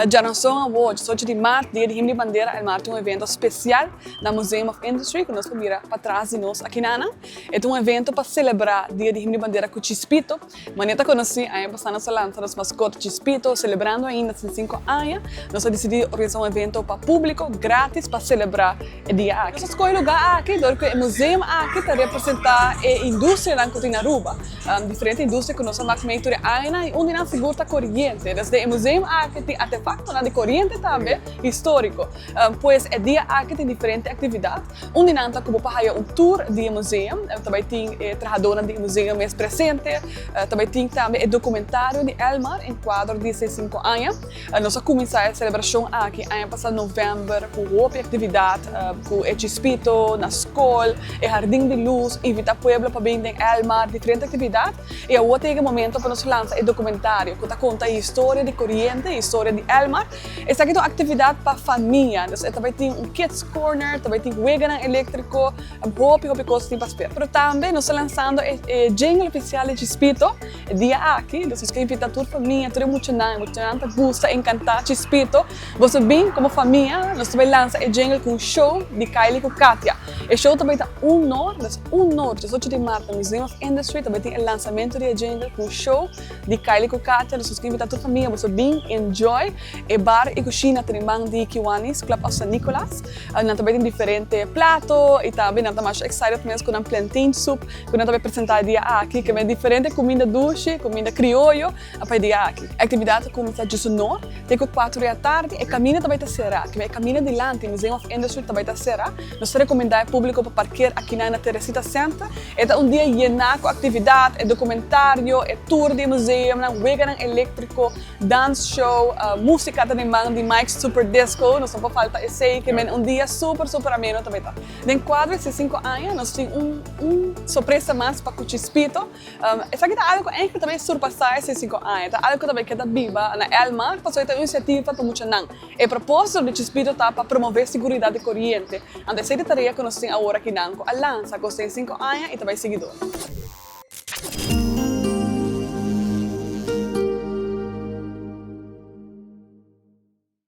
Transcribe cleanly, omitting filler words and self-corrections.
Djaranson awor, 18 di maart, Dia di Himno di Bandera, Elmar tin un evento special na Museum of Industry cu nos por mira patras di nos akinanan. E ta un evento pa celebra Dia di Himno di Bandera cu Chispito. Manera ta conoci, aña pasa nos a lansa nos mascota Chispito, celebrando ainda 65 aña. Nos a dicidi organisa un evento pa publico gratis pa celebra e dia aki. Nos a scoge lugar aki dor cu e museum aki ta representa e industrianan cu tin na Aruba. Diferente industria cu nos a mak mee tur e añanan y un di nan sigur ta coriente. Desde e museum aki tin artefactonan di coriente tambe historico. Pues e dia aki tin diferente actividad. Un di nan ta cu bo por haya un tour di e museum. Ta bay tin e trahadornan di e museum mes presente. Ta bay tin tambe e documentario di Elmar en cuadro di 65 aña. Nos a cuminsa e celebracion aki aña pasa november cu hopi actividad cu e Chispito na scol, e Jardin di Luz, invita pueblo pa bin den Elmar, diferente actividad. Y awor ta yega e momento pa nos lansa e documentario cu ta conta e historia di Coriente, e historia di Elmar. Esaki ta un actividad pa famia, dus e ta bay tin un kids corner, ta bay tin weganan electrico, hopi hopi cos tin pa spera. Pero tambe nos ta lansando e jingle oficial di Chispito. E dia aki, nos ke invita tur famia, tur e muchanan, e muchanan ta gusta, encanta Chispito. Boso bin como famia, nos ta bay lansa e jingle cu un show di Kylie cu Katia. E show ta bay ta un nor, dus un nor, 18 di maart na Museum of Industry ta bay tin e lansamento di e jingle cu un show di Kylie cu Katia. Dus nos ke invita tur famia, boso bin enjoy. E bar y cushina ta den man di Kiwanis Club of San Nicolas. Nan ta bay tin diferente plato y tambe nan ta masha excited mes cu nan plantain soup cu nan ta bay presenta e dia aki, ke men diferente cuminda dushi, cuminda crioyo pa e dia aki. E actividad ta cuminsa djesunor te cu cuatro di atardi. E caminda ta bay ta cera, ke men e caminda dilanti Museum of Industry ta bay ta cera. Nos ta recomenda e publico pa parkeer akinan na Teresita Center. E ta un dia yena cu actividad, e documentario, e tour di e museumnan, weganan electrico, dance show, musica ta den man di Mike's Super Disco, nos no por falta esey, ke men un dia super super ameno ta bay ta. Den cuadro di 5 aña nos tin un un sorpresa mas pa cu Chispito. Esaki ta algo cu eigenlijk ta bay surpasa e 5 aña, ta algo cu ta bay keda biba na Elmar pasobra e ta un iniciativa pa muchanan. E proposito di Chispito ta pa promove siguridad di coriente, anto esey ta tarea cu nos tin awor akinan cu a lansa cu 5 aña y ta bay sigui door.